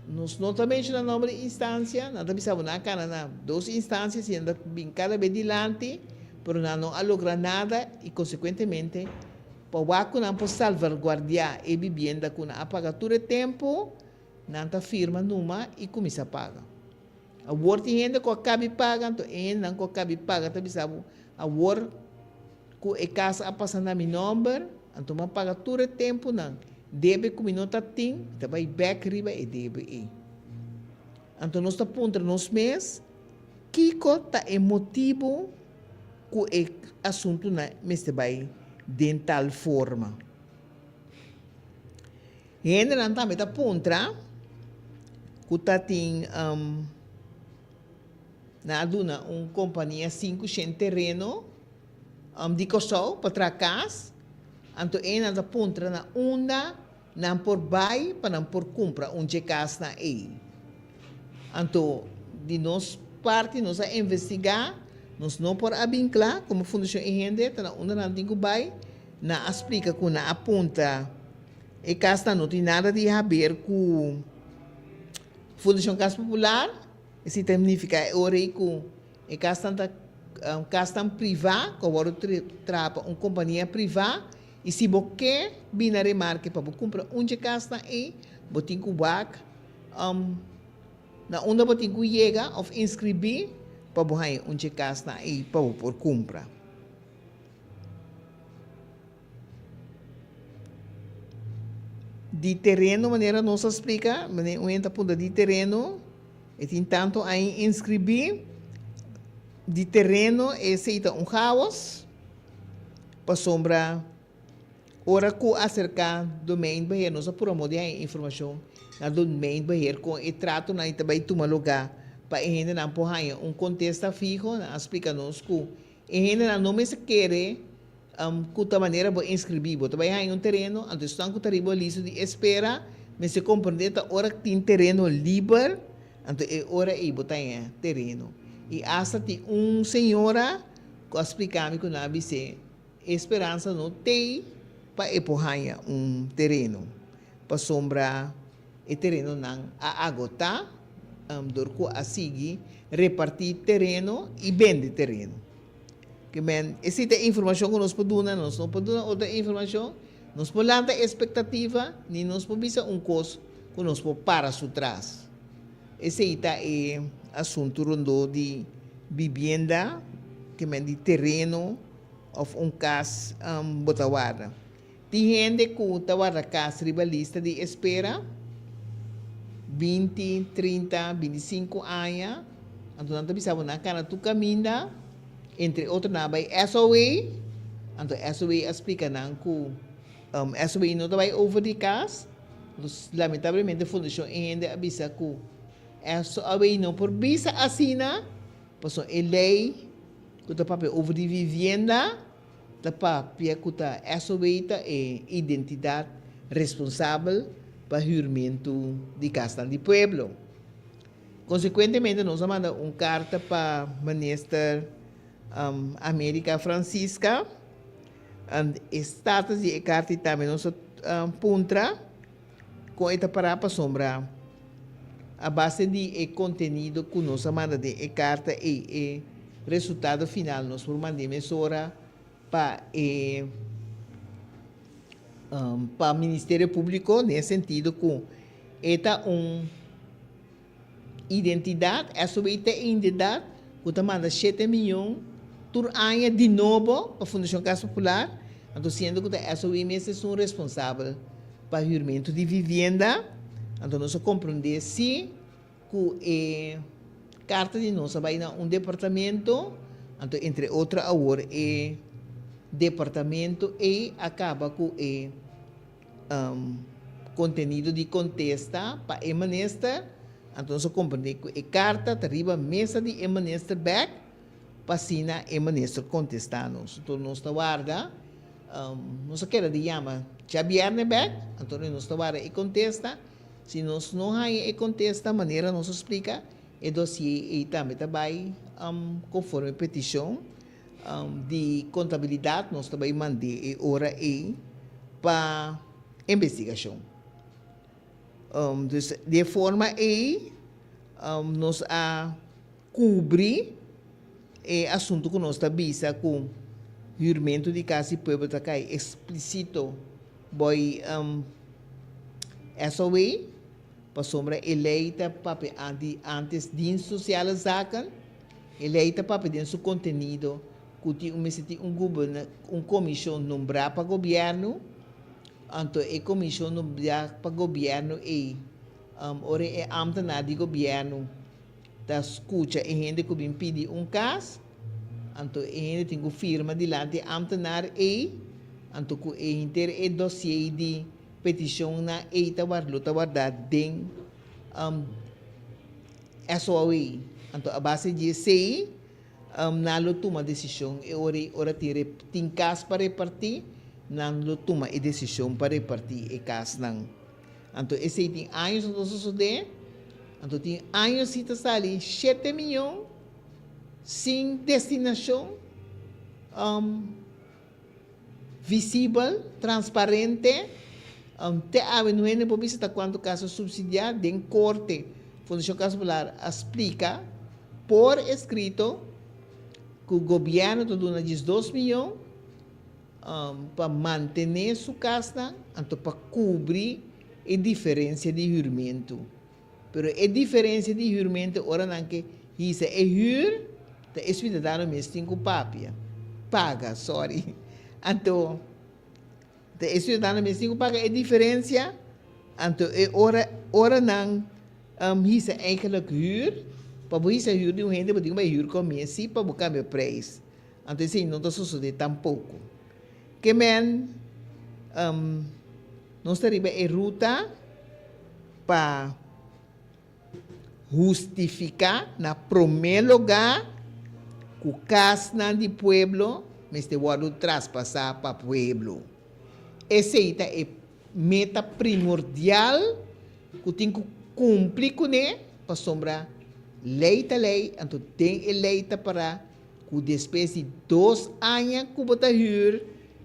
Nos no ta menciona nomber di instancia, nan ta bisa bo nan a cana na dos instancia si nan ta bin cada bes dilanti, pero nan no a logra nada y consecuentemente pa wak cu nan por salvaguardia e bibienda cu nan a paga tur e tempo, nan ta firma numa y cuminsa paga. Awor tin hende cu a cabi paga, anto e hendenan cu a cabi paga ta bisa bo awor Ku e kas a pasa na mi nòmber, anto mi a paga tur e tempunan. Debe ku mi no ta tin, mi ta bai bèk riba e debe ei. Anto nos ta puntra nos mes, Kiko ta e motibu ku e asuntunan mester bai den tal forma? Hendenan tambe ta puntra ku ta tin. Nan a duna un kompania 500 tereno di Kòrsou pa traha kas, anto e nan ta puntra na unda nan por bai pa nan por kumpra un dje kasnan ei. Anto di nos parti nos a investigá, nos no por a bin kla komo Fundashon E Hende ta na unda nan tin ku bai, nan a splika ku nan a puntra e kasnan no tin nada di haber ku Fundashon Kas Popular. Esei ta nifiká e ora ei ku e kasnan ta kasnan privá ku a wòrdu traha pa un kompania privá i si bo ke bini na remarke pa bo kumpra un dje kasnan ei bo tin ku wak na unda bo tin ku yega òf inskribí pa bo haña un dje kasnan ei pa bo por kumpra. Di tereno manera nos a splika, manera un hende ta puntra di tereno, e tin tantu aña inskribí, di tereno esei ta un chaos, pasobra ora ku aserká Domeinbeheer nos a pura modo di haña informashon na Domeinbeheer kon e tratonan ta bai tuma lugá pa e hendenan por haña un kontesta fiho, nan a splika nos ku e hendenan no mester kere Ku ta manera bo inskribí? Bo ta bai haña un tereno, anto esnan ku ta riba lista di espera mester komprendé ta ora tin tereno liber, anto e ora ei bo ta haña tereno. I asta tin un señora ku a splika mi ku nan a bis'é, E speransa no t'ei. pa e por haña un tereno, pasobra e terenonan a agotá dor ku a sigui repartí tereno i bende tereno. Ke men, esei ta e informashon ku nos por duna, nos no por duna otro informashon, nos por lanta espektativa ni nos por bisa un kos ku nos por para su tras. Esei ta e asuntu rondó di bibienda, ke men di tereno òf un kas bo ta warda. Tin hende ku ta warda kas riba lista di espera 20, 30, 25 aña, anto nan ta bisa bo nan kana tur kaminda, entre otro nan a bai SOA, anto SOA a splika nan ku SOA no ta bai over di kas, lamentablemente Fundashon e hende a bisa ku SOA no por bisa asina, pasobra e lei ku ta papia over di vivienda ta papia ku ta SOA ta e identidat responsabel pa hürmentu di kasnan di pueblo. Konsekuentemente nos a manda un karta pa Minister America Francisca. E status di e karta i tambe nos a puntra kon e ta pará pasobra a base di e kontenido ku nos a manda den e karta ei e resultado final nos por mand'é mesora pa e pa Ministerio Públiko den e sentido ku e ta un Identidat, SOB ta e identidat ku ta manda shete miyon tur aña di nobo pa Fundashon Kas Popular, anto siendo ku ta SOB mes esun responsabel pa hürmentu di vivienda, anto nos a komprondé si ku e karta di nos a bai na un departamento, anto entre otro awor e departamento ei a kaba ku e. Contenido di contesta pa e minister, anto nos a comprende cu e carta ta riba mesa di e minister bek pa asina e minister contesta nos. Anto nos ta warda, nos a keda di yama djabierne bek, anto nos ta warda e contesta. Si nos no haya e contesta manera nos a splica, e dossier ey tambe ta bay conforme peticion. Di kontabilidat nos ta bai mand'é e ora ei pa investigashon. Dus di e forma ei nos a kubri e asuntu ku nos ta bisa ku hürmentu di kas di pueblo ta kai eksplisito boi SOA. Pasobra e lei ta papia di antes Dienst Sociale Zaken, e lei ta papia den su kontenido ku tin un mester tin un guberna un komishon nombrá pa gobièrnu, anto e komishon nombrá pa gobièrnu ei ora e ámtenar di gobièrnu ta skucha e hende ku bin pidi un kas, anto e hende tin ku firma dilanti e ámtenar ei, anto ku e henter e dosié di. Petishonnan ei ta ward lo ta wardá den SOAW. Anto a base di esei nan lo tuma desishon e ora ei ora tin tin kas pa repartí nan lo tuma e desishon pa repartí e kasnan. Anto esei tin años no ta sosodé, anto tin años si ta sali shete miyon sin destinashon. Visibel, transparente, te awe no hende por bisa ta cuanto caso subsidia den corte. Fundacion Casa Popular a splica por escrito cu gobierno ta duna 12 miyon pa mantene su casnan anto pa cubri e diferencia di huurmento. Pero e diferencia di huurmento ora nan ke hisa e huur ta e ciudadano mes tin cu papia, paga, sorry. Anto ta e ciudadano mes tin cu paga e diferencia, anto e ora ora nan hisa eigenlijk huur, pa bo hisa huur di un hende bo tin cu bay huur comie si pa bo cambia prijs. Anto esey no ta sosode tampoco. Ke men nos ta riba e ruta pa hustifiká na promé lugá ku kasnan di pueblo mester wòrdu traspasá pa pueblo. Esei ta e meta primordial ku tin ku kumpli kuné pasobra lei ta lei, anto den e lei ta pará ku despues di 2 aña ku bo ta hür.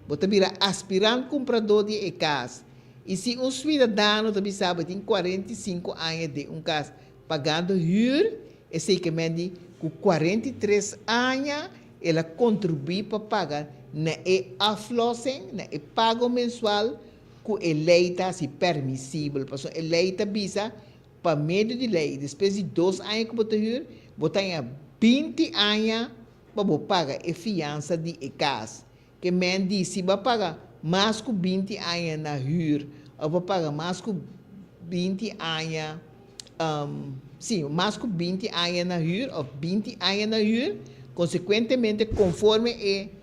Bo ta bira aspirant kumpradó di e kas. I si un suidadano ta bisa bo tin 45 aña den un kas pagando hür, esei ke men di ku 43 aña el a kontribuí pa paga na e aflossing, na e pago mensual ku e lei ta hasi permisibel. Pasobra e lei ta bisa pa medio di lei despues di 2 aña ku bo ta hür, bo ta haña 20 aña pa bo paga e fiansa di e kas. Ke men di si bo a paga mas ku 20 aña na hür òf bo a paga mas ku 20 aña, sí, mas ku 20 aña na hür òf 20 aña na hür, konsekuentemente konforme e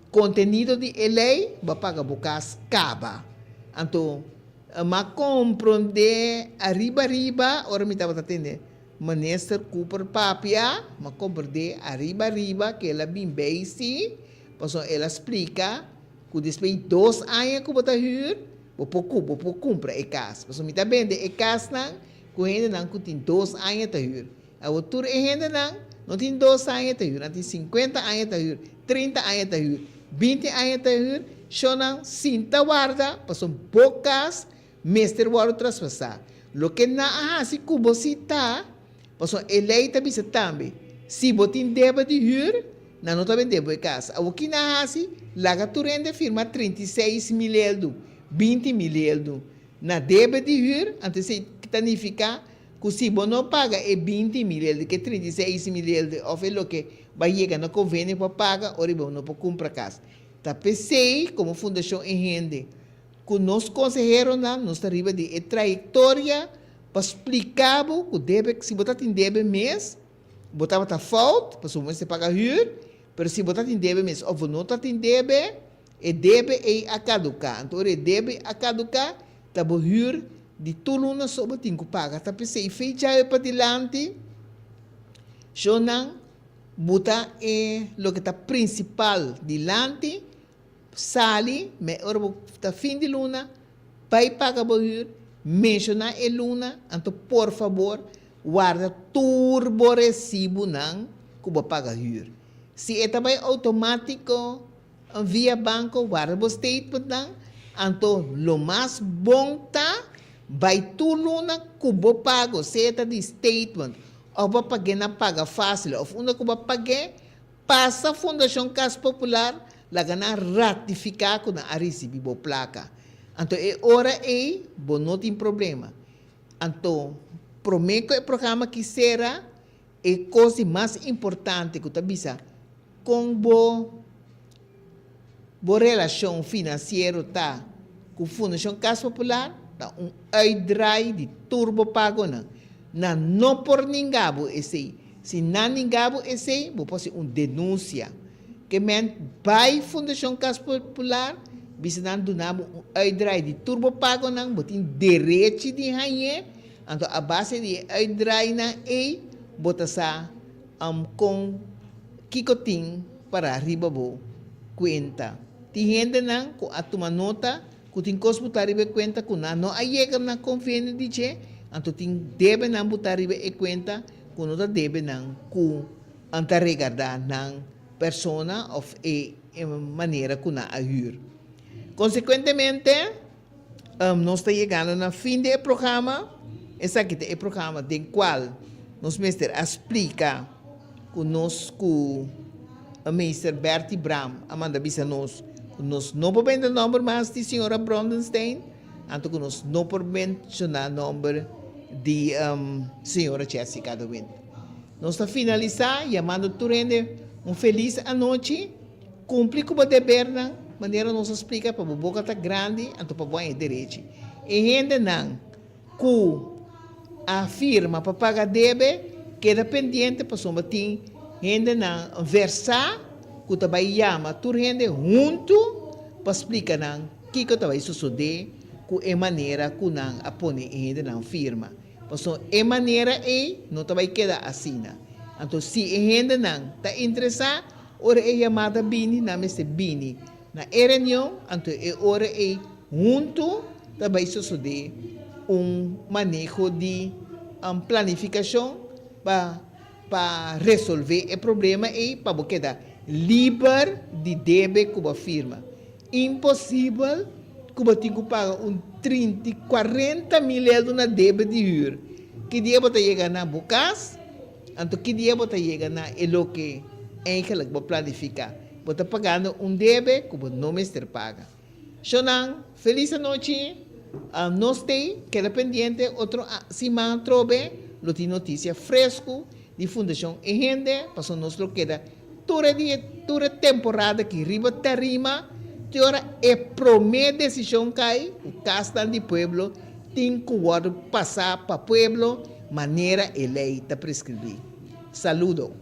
kontenido di e lei bo a paga bo kas kaba. Anto m'a komprondé ariba ariba ora mi tabata tende Minister Cooper papia, m'a komprendé ariba ariba ku el a bin bei sí, pasobra el a splika ku despues di 2 aña ku bo ta hür, bo por ku bo por kumpra e kas. Pasobra mi ta bende e kasnan ku hendenan ku tin 2 aña ta hür. Awor tur e hendenan no tin 2 aña ta hür, nan tin 50 aña ta hür, 30 aña ta hür, 20 aña ta hür, shownan sinta warda pasobra bo kas mester wòrdu traspasá. Loke nan a hasi ku bo si ta, pasobra e lei ta bisa tambe, si bo tin debe di hür, nan no ta bende bo e kas. Awor ki nan a hasi? Laga tur hende firma 36 mil eldu, 20 mil eldu na debe di hür, anto esei ta nifiká ku si bo no paga e 20 mil eldu, ke 36 mil eldu òf e loke bo a yega na konvenio pa paga, ora bo no por kumpra kas. Ta p'esei komo Fundashon E Hende ku nos konseheronan nos ta riba di e trayektoria pa splika bo ku debe, si bo ta tin debe mes, bo tabata fout, pasobra bo mester paga hür, pero si bo ta tin debe mes òf bo no ta tin debe, e debe ei a kaduká. Anto ora e debe a kaduká, ta bo hür di tur luna so bo tin ku paga. Ta p'esei fecha e padilanti, shownan bo ta e loke ta prinsipal dilanti, sali, me ora bo ta fin di luna, bai paga bo hür, menshoná e luna, anto por fabor warda tur bo resibunan ku bo paga hür. Si e ta bai outomátiko via banko, warda bo statementnan, anto lo mas bon ta bai tur luna ku bo pago, sea ta di statement òf bo pag'é na Paga Fásil òf unda ku bo pag'é, pasa Fundashon Kas Popular laga nan ratifiká ku nan a risibí bo plaka. Anto e ora ei bo no tin problema. Anto promé ku e programa aki sera, e kos di mas importante ku ta bisa kon bo bo relashon finansiero ta ku Fundashon Kas Popular ta un uitdraai di tur bo pagonan. Nan no por ninga bo esei. Si nan ninga bo esei, bo por hasi un denunsia. Ke men bai Fundashon Kas Popular, bisa nan duna bo un uitdraai di tur bo pagonan, bo tin derechi di hañ'é, anto a base di e uitdraainan ei bo ta sa kon kiko tin para riba bo kuenta. Tin hendenan ku a tuma nota ku tin kos butá riba e kuenta ku nan no a yega na konvenio di dje, anto tin debenan butá riba e kuenta ku no ta debenan ku nan ta regardá nan persona òf e manera ku nan a hür. Konsekuentemente, nos ta yegando na fin di e programa. Esaki ta e programa den kual nos mester a splika ku nos ku Meester Bertie Braam a manda bisa nos ku nos no por bende nòmber mas di señora Brondenstein, anto ku nos no por menshoná nòmber di señora Jessica de Wind. Nos ta finalisá yamando tur hende un felis anochi. Kumpli ku bo debernan manera nos a splika pa bo boka ta grandi anto pa bo haña derechi. E hendenan ku a firma pa paga debe keda pendiente pasobra tin hendenan versá ku ta bai yama tur hende huntu pa splika nan kiko ta bai sosodé ku e manera ku nan a pone e hendenan firma. Pasobra e manera ei no ta bai keda asina. Anto si e hendenan ta interesá, ora e yamada bini, nan mester bini na e reunion, anto e ora ei huntu ta bai sosodé un maneho di planifikashon pa pa resolvé e problema ei pa bo keda. liber di debe ku bo a firma. Imposibel ku bo tin ku paga un trinta i kuarenta mil eldo na debe di hür. Ki dia bo ta yega na bo kas? Anto ki dia bo ta yega na e loke eigenlijk bo planifiká? Bo ta pagando un debe ku bo no mester paga. Shonnan, felis anochi. Nos tei keda pendiente otro siman atrobe lo tin notisia fresku di Fundashon E Hende, pasobra nos lo keda tur e dia, tur e temporada aki riba tarima te ora e prome desishon kai ku kasnan di pueblo tin ku wòrdu pasá pa pueblo manera e lei ta preskribí. Saludo.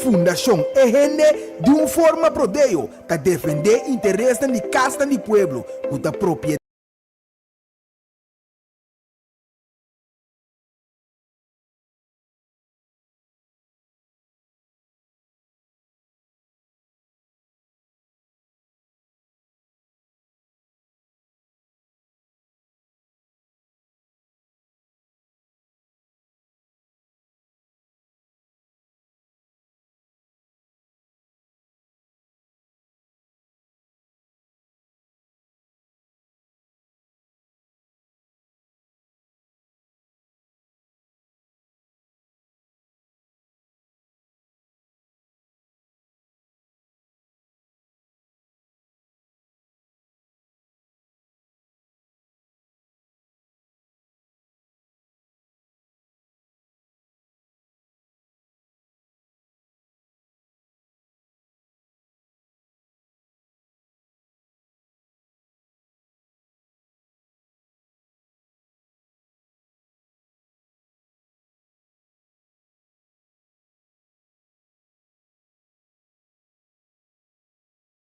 Fundashon E Hende di un forma prodeo ta defendé interesnan di kasnan di pueblo ku ta propiedat.